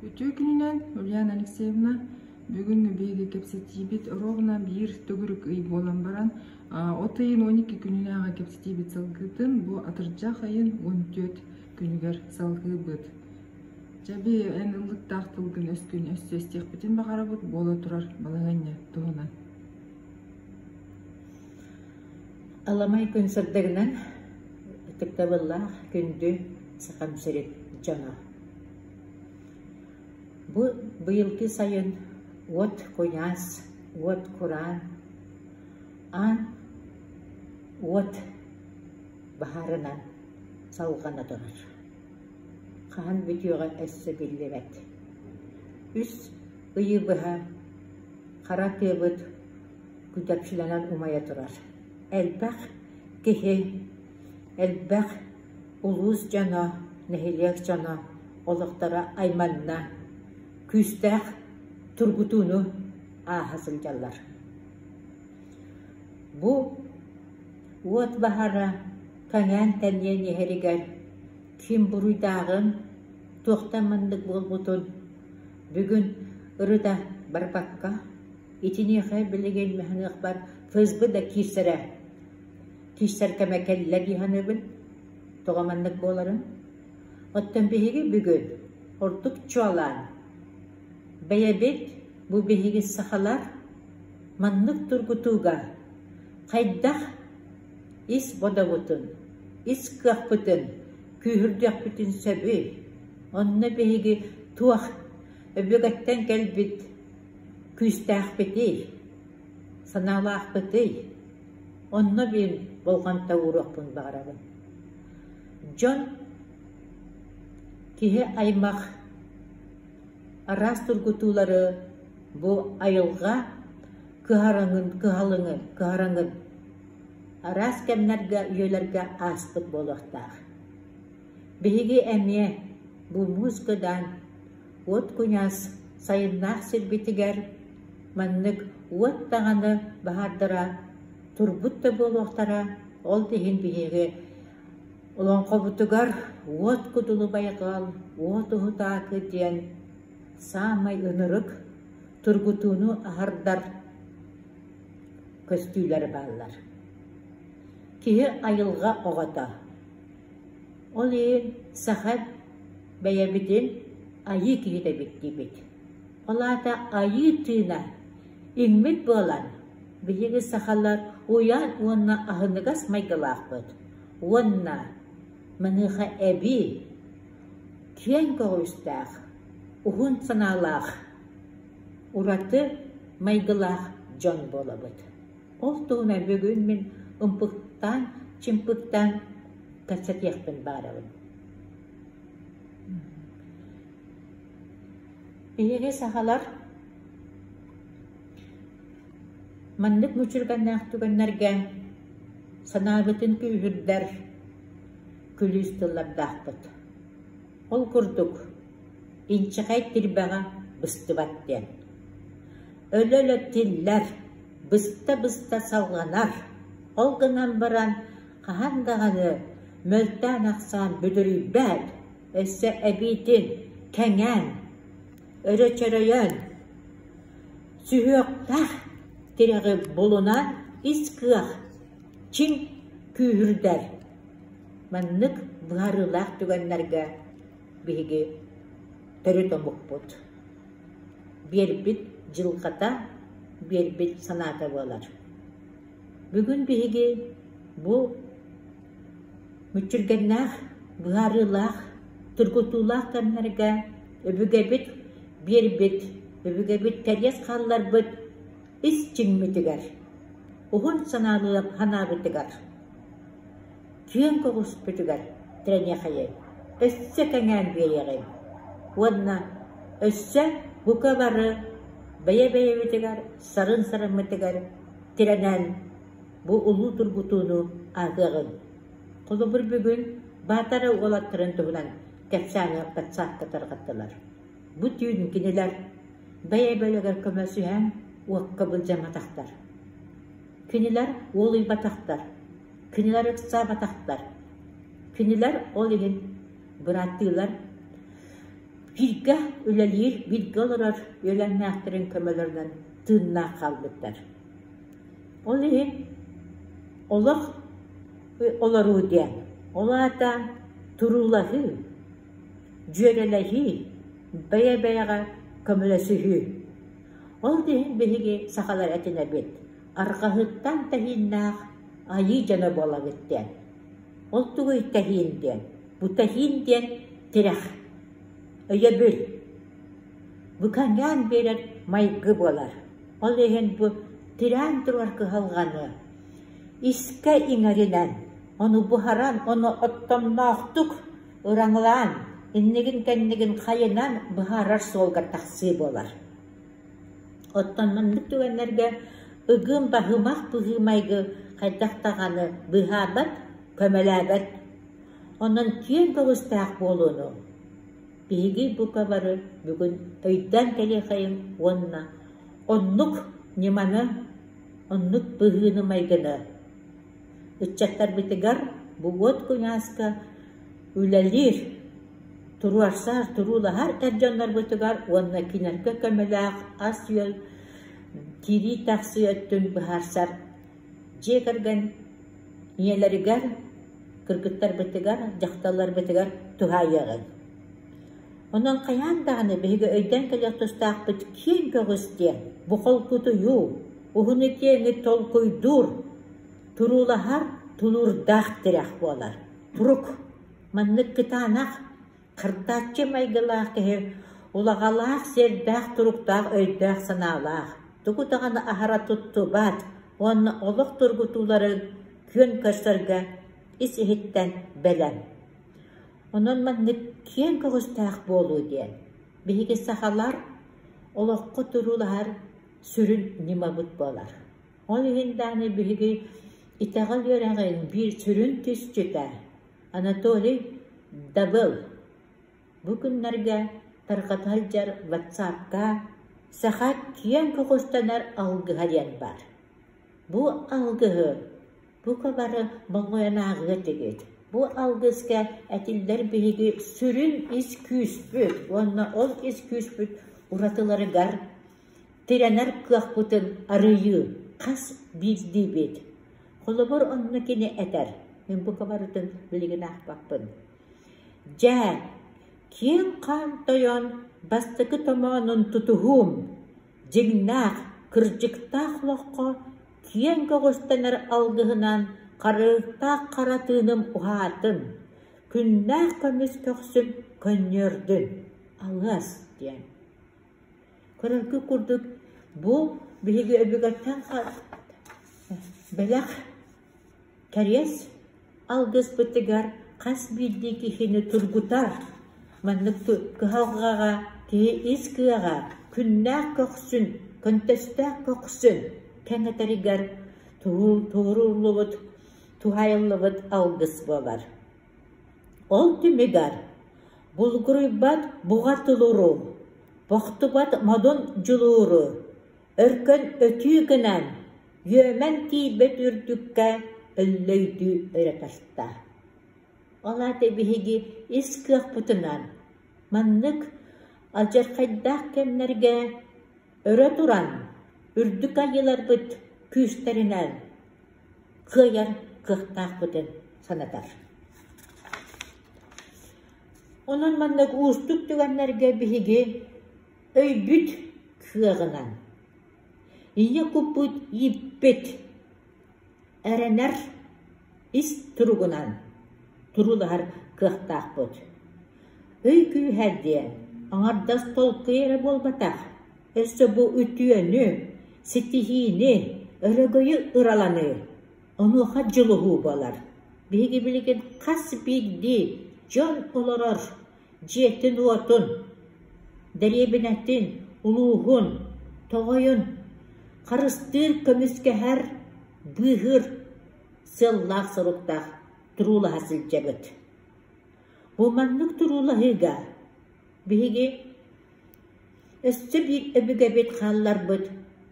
Үтүө күнүнэн, Ульяна Алексеевна. Бүгүн биһиги кэпсэтиибит ровно биир төгүрүк ый буолан баран, от ыйын 12 күнүнээҕи кэпсэтиибит салгыытын бу атырдьах ыйын 14 күнүгэр салгыыбыт. Дьэ би эн ыллыктаах тылгын өскүн өссө истиэхпитин баҕарабыт буола турар балаһыанньа туһунан. Аламай күн сырдыгынан ытыктабыллаах күндү Сахам сирин дьоно. Бу быйылгы сайын уот куйаас, уот кураан, аан уот баһаарынан салҕана турар. Хаһан бүтүөҕэ өссө биллибэт. Үс ыйы быһа хара тыабыт күдэпчилэнэн умайа турар. Элбэх киһи, элбэх улуус дьоно, нэһилиэк дьоно олохторо айманна, күүстээх тургутууну ааһа сылдьаллар. Бу уот баһара кэҥээн тэнийэн иһэригэр ким буруйдааҕын, туохтан маннык буолбутун бүгүн ырыта барбакка, итиниэхэ билигин мөһыныахпар ФСБ да киирсэрэ киирсэр кэмэ кэллэ дии саныыбын. Тоҕо маннык буоларын? Оттон биһиги бүгүн ордук чуолаан бэйэбит бу биһиги сахалар маннык тургутууга хайдах ис бодобутун, ис кыахпытын күүһүрдүөхпүтүн сөбүй? Онно биһиги туох өбүгэттэн кэлбит күүстээхпитий, санаалаахпытый? Онно биир болҕомто ууруохпун баҕарабын. Дьон, киһи аймах араас тургутуулары бу айылҕа кыһараҥын, кыһалыҥын, кыһараҥын араас кэмнэргэ, үйэлэргэ ааспыт буолуохтаах. Биһиги эмиэ бу муус кыдаан, уот куйаас сайыннаах сирбитигэр маннык уот даҕаны баһаардара турбут да буолуохтара, ол да иһин биһиги олоҥхобутугар уот кудулу байҕал, уот уһутаакы диэн саамай ынырык тургутууну аһардар көстүүлэр бааллар. Киһи айылҕа оҕото. Ол иһин саха бэйэбитин айыы киһитэбит диибит. Ол аата айыы тыына иҥмит буолан, биһиги сахалар уйан уонна аһыныгас майгылаахпыт уонна маныаха эбии киэҥ көҕүстээх, уһун санаалаах, ураты майгылаах дьон буолабыт. Ол туһунан бүгүн мин ымпыктаан-чымпыктаан кэпсэтиэхпин баҕарабын. Биһиги сахалар маннык мүччүргэннээх түгэннэргэ санаабытын күүһүрдэр күлүүс тыллардаахпыт. Ол курдук, инчэҕэй тирбэҕэ быстыбат диэн. Өлө-өлө тиллэр, быста-быста салҕанар. Ол гынан баран хаһан даҕаны мөлтөөн-ахсаан бүдүрүйбэт, өссө эбиитин кэҥээн, өрө чөрөйөн, сүһүөхтээх тирэҕи булунан ис кыах чиҥ күүһүрдэр. Маннык быһаарыылаах түгэннэргэ биһиги төрүт омукпут биэрбит дьылҕата, биэрбит санаата буолар. Бүгүн биһиги бу мүччүргэннээх, быһаарыылаах, тургутуулаах кэмнэргэ өбүгэбит биэрбит, өбүгэбит кэриэс хаалларбыт ис чиҥмитигэр, уһун санаабытыгар, киэҥ көҕүспүтүгэр тирэниэхэйиҥ, өссө кэҥээн биэриэҕиҥ уонна өссө бука бары бэйэ-бэйэбитигэр сарын-сарыммытыгар тирэнэн бу улуу тургутууну ааҕыаҕыҥ. Холобур, бүгүн Баатара уолаттарын туһунан кэпсээни ватсапка тарҕаттылар. Бу түүн кинилэр бэйэ-бэйэлэригэр көмөсүһэн уокка былдьамматахтар. Кинилэр уолуйбатахтар, кинилэр ыксаабатахтар. Кинилэр ол иһин бырааттыылар. Бииргэ үлэлиир, бииргэ олорор үөлээннээхтэрин көмөлөрүнэн тыыннаах хаалбыттар. Ол иһин олох олоруу диэн, ол аата туруулаһыы, дьүөрэлэһии, бэйэ-бэйэҕэ көмөлөсүһүү. Ол да иһин биһиги сахалар этинэбит, арҕаһыттан тэһииннээх айыы дьоно буолабыт диэн. Ол тугуй тэһиин диэн? Бу тэһиин диэн тирэх, өйөбүл. Бу кэҥээн биэрэр майгы буолар. Ол иһин бу тирээн турар кыһалҕаны искэ иҥэринэн, ону буһаран, ону оттомноохтук ыраҥалаан, иннигин-кэннигин хайынан быһаарар суолга тахсыы буолар. Оттон маннык түгэннэргэ ыгым баһымах быһыы-майгы хайдах даҕаны быыһаабат, көмөлөөбөт. Онон киэҥ көҕүстээх буолууну биһиги бука бары бүгүн өйдөөн кэлиэхэйиҥ уонна оннук ньыманы, оннук быһыыны-майгыны ыччаттарбытыгар бу уот куйааска үлэлиир, туруорсар, туруулаһар эр дьоннорбутугар уонна кинилэргэ көмөлөөх ас-үөл киирии-тахсыы өттүн быһаарсар дьиэ кэргэн ийэлэригэр, кыргыттарбытыгар, дьахталларбытыгар туһаайыаҕыҥ. Онон хайаан даҕаны биһиги өйдөөн кэлиэх тустаахпыт киэҥ көҕүс диэн бу холкутуйуу, уһуну-киэҥи толкуйдуур, туруулаһар тулуурдаах тирэх буолар. Турук маннык кытаанах, хардааччы майгылаах киһи улаҕалаах, сиэрдээх туруктаах өйдөөх-санаалаах, тугу даҕаны аһара туттубат уонна олох тургутууларын күөн көрсөргө ис-иһиттэн бэлэм. Онон маннык киэҥ көҕүстээх буолуу диэн биһиги сахалар олоххо туруулаһар сүрүн ньымабыт буолар. Ол иһин даҕаны биһиги итэҕэл үөрэҕин биир сүрүн түсчүтэ Анатолий Дабыл бу күннэргэ тарҕата сылдьар ватсапка «Саха киэҥ көҕүстэнэр алгыһа» диэн баар. Бу алгыһы бука бары болҕойон ааҕыа этигит. Бу алгыска этиллэр биһиги сүрүн ис күүспүт уонна ол ис күүспүт уратыларыгар тирэнэр кыахпытын арыйыы хас биирдиибит. Холобур, онно кини этэр, мин бука барытын билигин аахпаппын. Дьэ, киэҥ хаан тойон бастакы томоонун тутуһуум, дьиҥнээх, кырдьыктаах олоххо киэҥ көҕүстэнэр алгыһынан харыһыктаах хара тыыным уһаатын, күннээх көмүс көхсүм көнньүөрдүн, алыас диэн. Көрөргүт курдук, бу биһиги өбүгэттэн бэлэх кэриэс алгыспытыгар хас биирдии киһини тургутар. Маннык кыһалҕаҕа киһи ис кыаҕа күннээх көхсүн, көнтөстөөх көхсүн кэҥэтэригэр туһуруллубут, туһаайыллыбыт алгыс буолар. Ол түмүгэр булгуруйбат буҕа тулуру, бохтубат модун дьулууру, өркөн өтүү гынан, үөмэн тиийбэт үрдүккэ өллөйдүү өрө таста. Ол аата биһиги ис кыахпытынан маннык алдьархайдаах кэмнэргэ өрө туран, үрдүк айыыларбыт күүстэринэн кыайар кыахтаахпытын санатар. Онон маннык уустук түгэннэргэ биһиги өйбүт кыаҕынан, ийэ куппут ииппит, эрэнэр ис туругунан туруулаһар кыахтаахпыт. Өй күүһэ диэн аҥардас толкуй эрэ буолбатах, өссө бу үтүөнү, ситиһиини, өрөгөйү ыраланыы, онуоха дьулуһуу буолар. Биһиги билигин хас биирдии дьон олорор дьиэтин-уотун, дэриэбинэтин, улууһун, тоҕойун харыстыыр, көмүскэһэр, быыһыыр сыаллаах-соруктаах туруулаһа сылдьабыт. Бу маннык туруулаһыыга биһиги өссө биир өбүгэбит хаалларбыт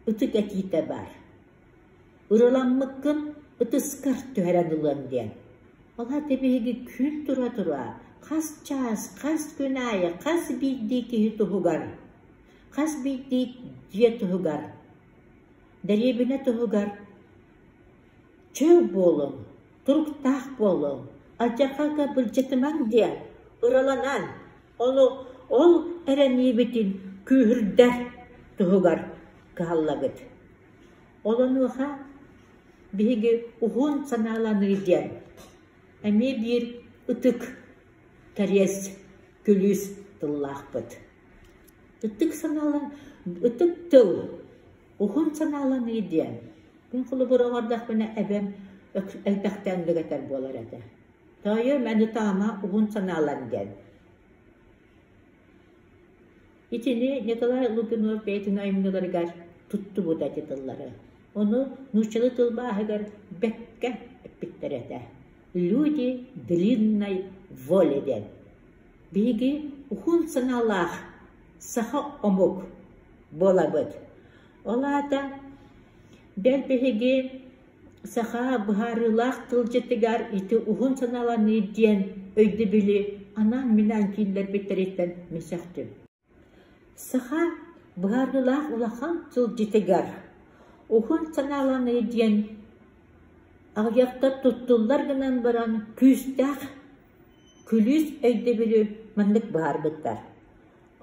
ытык этиитэ баар. Ырыламмыккын ытыскар түһэрэн ылыам диэн. Ол аата биһиги күн тура-тура, Хас чаас, хас күн аайы, хас биирдии киһи туһугар, хас биирдии дьиэ туһугар, дэриэбинэ туһугар чөл буолуҥ, туруктаах буолуҥ, алдьархайга былдьатымаҥ диэн ыраланан, Ону ол эрэниибитин күүһүрдэр туһугар кыһаллабыт. Ол онуоха биһиги уһун санааланыы диэн эмиэ биир ытык кэриэс күлүүс тыллаахпыт. Ытык санаала ытык тыл уһун санааланыы диэн мин холобур оҥордохпуна эбэм элбэхтэ оннук этэр буолар этэ. Тоойуом эн ытаама уһун санаалан диэн. Итини Николай Лугинов бэйэтин айымньыларыгар туттубута ити тыллары. Ону нууччалыы тылбааһыгар бэккэ эппиттэр этэ. Люди длинной воли диэн. Биһиги уһун санаалаах саха омук буолабыт. Ол аата бэл биһиги Саха быһаарыылаах тылдьытыгар ити уһун санааланыы диэн өйдөбүлү анаан-минээн киллэрбиттэриттэн мин сөхтүм. Саха быһаарыылаах улахан тылдьытыгар уһун санааланыы диэн аҕыйахта туттуллар гынан баран күүстээх күлүүс өйдөбүлү маннык быһаарбыттар.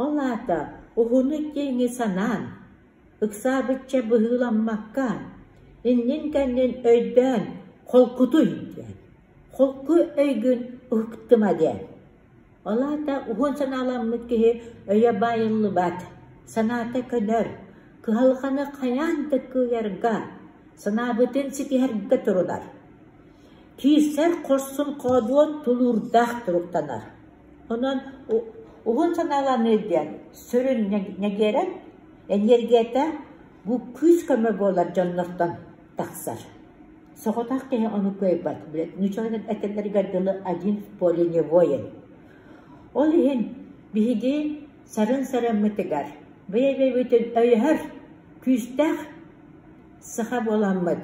Ол аата уһуну-киэҥи санаан, ыксаабычча быһыыламмакка, иннин-кэннин өйдөөн холкутуй диэн, холку өйгүн уһуктума диэн. Ол аата уһун санааламмыт киһи өйө баайыллыбат, санаата көнөр, кыһалҕаны хайаан да кыайарга, санаабытын ситиһэргэ турунар. Киирсэр хорсун хоодуот тулуурдаах туруктанар. Онон уһун санааланыы диэн сүрүн нэгиэрэн эниэргийэтэ бу күүс-көмө буолар дьоннортон тахсар. Соҕотох киһи ону кыайбат. Нууччалар этэллэригэр дылы один в поле не воин. Ол иһин биһиги сарын-сарыммытыгар бэйэ-бэйэбитин өйөһөр күүстээх саха буоламмыт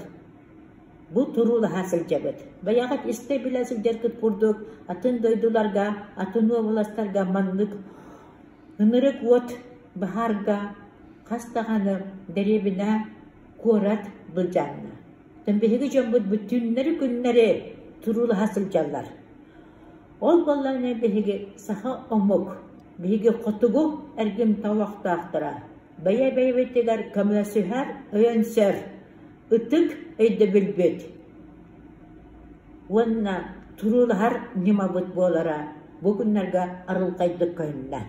Бу туруулаһа сылдьабыт. Бэйэҕит истэ-билэ сылдьаргыт курдук, атын дойдуларга, атын уобаластарга маннык ынырык уот баһаарга хас даҕаны дэриэбинэ, куорат былдьаанна. Оттон биһиги дьоммут бүтүннэри-күннэри туруулаһа сылдьаллар. Ол буоллаҕына биһиги саха омук, биһиги хотугу эргимтэ олохтоохторо бэйэ-бэйэбитигэр көмөлөсүһэр, өйөнсөр ытык өйдөбүлбүт уонна туруулаһар ньымабыт буолара бу күннэргэ арылхайдык көһүннэ.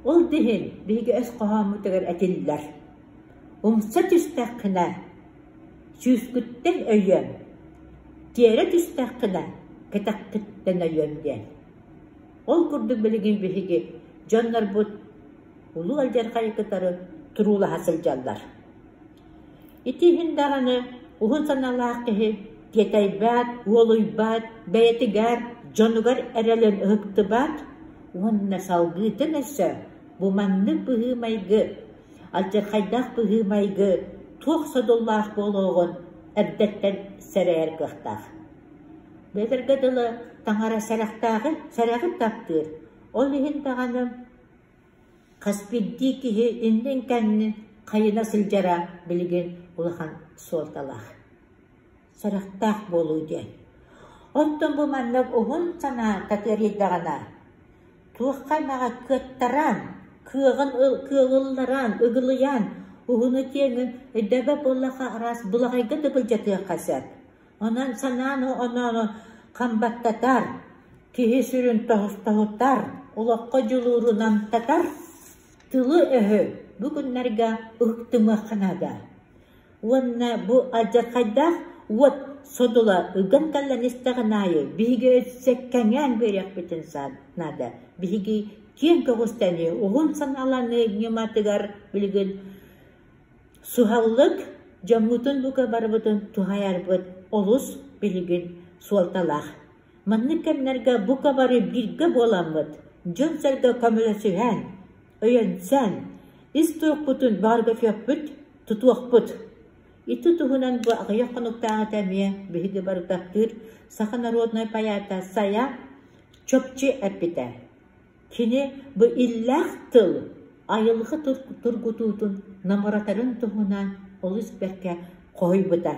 Ол да иһин биһиги өс хоһооммутугар этиллэр: «Умса түстэххинэ, сүүскүттэн өйүөм, тиэрэ түстэххинэ, кэтэххиттэн өйүөм» диэн. Ол курдук билигин биһиги дьоннорбут улуу алдьархайы кытары туруулаһа сылдьаллар. Ити иһин даҕаны уһун санаалаах киһи тиэтэйбэт, уолуйбат, бэйэтигэр, дьонугар эрэлин ыһыктыбат уонна салгыытын өссө бу маннык быһыы-майгы, алдьархайдаах быһыы-майгы туох содуллаах буолуоҕун эрдэттэн сэрэйэр кыахтаах. Бэдэргэ дылы таҥара сэрэхтээҕи сэрэҕи таптыыр, ол иһин даҕаны Хас биирдии киһи иннин-кэннин хайына сылдьара билигин улахан суолталаах. Сэрэхтээх буолуу диэн. Оттон бу маннык уһун санаа татыарыйдаҕына, туохха эмэҕэ кыаттаран, кыаҕын кыаҕылларан, ыгылыйан, уһуну-киэҥи өйдөөбөт буоллахха араас былаҕайга да былдьатыахха сөп. Онон санааны оноону хам баттатар, киһи сүрүн тоһуттар, олоххо дьулууру намтатар тылы-өһү бу күннэргэ ыһыктымыахха наада. Уонна бу алдьархайдаах уот содула ыган кэлэн истэҕин аайы биһиги өссө кэҥээн биэриэхпитин наада. Биһиги киэҥ көҕүстэнии, уһун санааланыы ньыматыгар билигин Суһаллык дьоммутун бука барыбытын туһайарбыт олус билигин суолталаах. Маннык кэмнэргэ бука бары бииргэ буоламмыт, дьон-сэргэ көмөлөсүһэн, өйөнсөн, ис турукпутун бөҕөргөтүөхпүт, тутуохпут. Ити туһунан бу аҕыйах хонуктааҕыта эмиэ биһиги бары таптыыр саха народнай поэта Сайа. чопчу эппитэ. Кини бу иллээх тыл айылҕа тургутуутун намыратарын туһунан олус бэркэ хоһуйбута.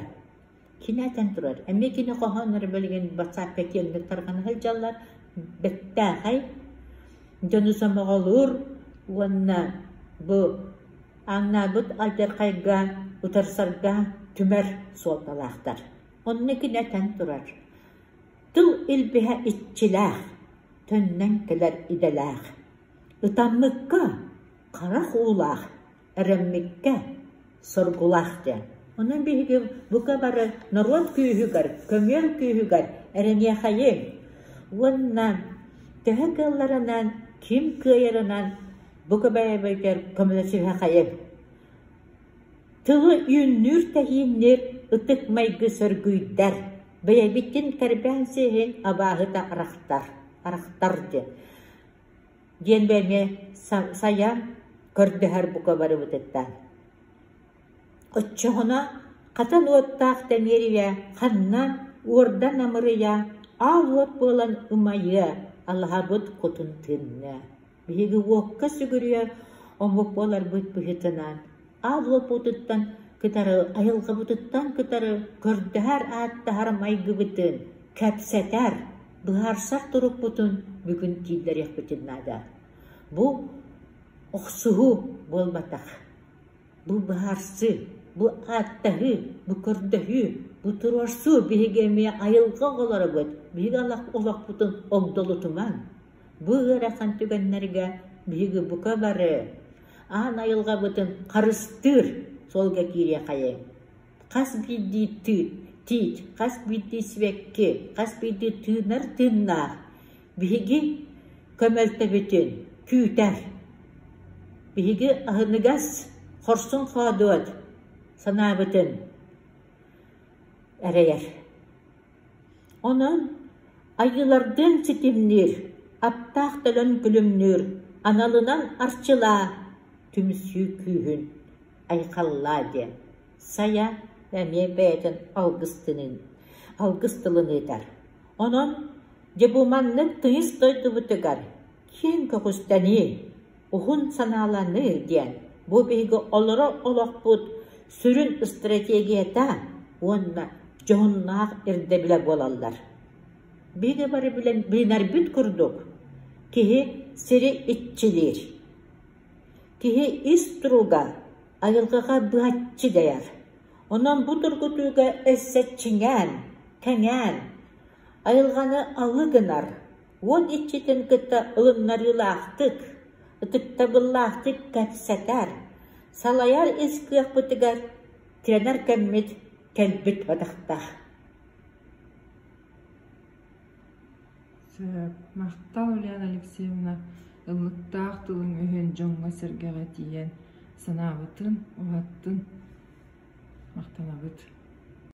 Кини этэн турар, эмиэ кини хоһоонноро билигин WhatsApp-ка киэҥник тарҕана сылдьаллар, бэртээхэй дьону сомоҕолуур уонна бу ааҥнаабыт алдьархайга утарсарга түмэр суолталаахтар. Онно кини этэн турар, тыл илбиһэ иччилээх, төннөн кэлэр идэлээх, ытаммыкка харах уулаах, эрэммиккэ соргулаах диэн. Онон биһиги бука бары норуот күүһүгэр, көмүөл күүһүгэр эрэниэхэйиҥ уонна төһө кыалларынан, ким кыайарынан бука бэйэбитигэр көмөлөсүһэхэйиҥ. Тылы үүннүүр-тэһиинниир ытык майгы сөргүйдэр, бэйэбитин кэрбээн сиэһин абааһыта арахтар, арахтар диэн. Диэн бэйэми сайа көрдөһөр бука барыбытыттан. Оччоҕуна хатан уоттаах Тэмиэрийэ ханна уордан амырыйа, аал уот буолан ымайыа, алаһабыт кутун тыынныа. Биһиги уокка сүгүрүйэр омук буоларбыт быһыытынан, аал уоппутуттан кытары, айылҕабытыттан кытары көрдөһөр-ааттаһар майгыбытын кэпсэтэр, быһаарсар турукпутун бүгүн киллэриэхпитин наада. Бу охсуһуу буолбатах. Бу быһаарсыы, бу ааттаһыы, бу көрдөһүү, бу туруорсуу биһиги эмиэ айылҕа оҕолоробут, биһиги олохпутун огдолутумаҥ. Бу ыарахан түгэннэргэ биһиги бука бары аан айылҕабытын харыстыыр суолга киириэхэйиҥ. Хас биирдии тиит, хас биирдии сибэкки, хас биирдии тыынар тыыннаах биһиги көмөлтөбүтүн күүтэр. Биһиги аһыныгас, хорсун хоодуот санаабытын эрэйэр. Онон айыылардыын ситимниир, аптаах төлөн күлүмнүүр аналынан арчылаа, түмсүү күүһүн айхаллаа диэн Сайа эмиэ бэйэтин алгыс тылын ыытар. Онон дьэ бу маннык тыйыс дойдубутугар киэҥ көҕүстэнии, уһун санааланыы диэн бу биһиги олорор олохпут сүрүн стратегията уонна дьоһуннаах ирдэбилэ буолаллар. Биһиги бары билэн билинэрбит курдук, киһи сири иччилиир. Киһи ис туруга айылҕаҕа быһаччы дьайар. Онон бу тургутууга өссө чиҥээн, кэҥээн, айылҕаны алы гынар, уот иччитин кытта ылыннарыылаахтык, ытыктабыллаахтык кэпсэтэр, салайар ис кыахпытыгар тирэнэр кэммит кэлбит бадахтаах. Сөп. Махтал, Ульяна Алексеевна, ыллыктаах тылыҥ өһүн дьоҥҥо-сэргэҕэ тиийэн санаабытын уһаттын. Махтанабыт.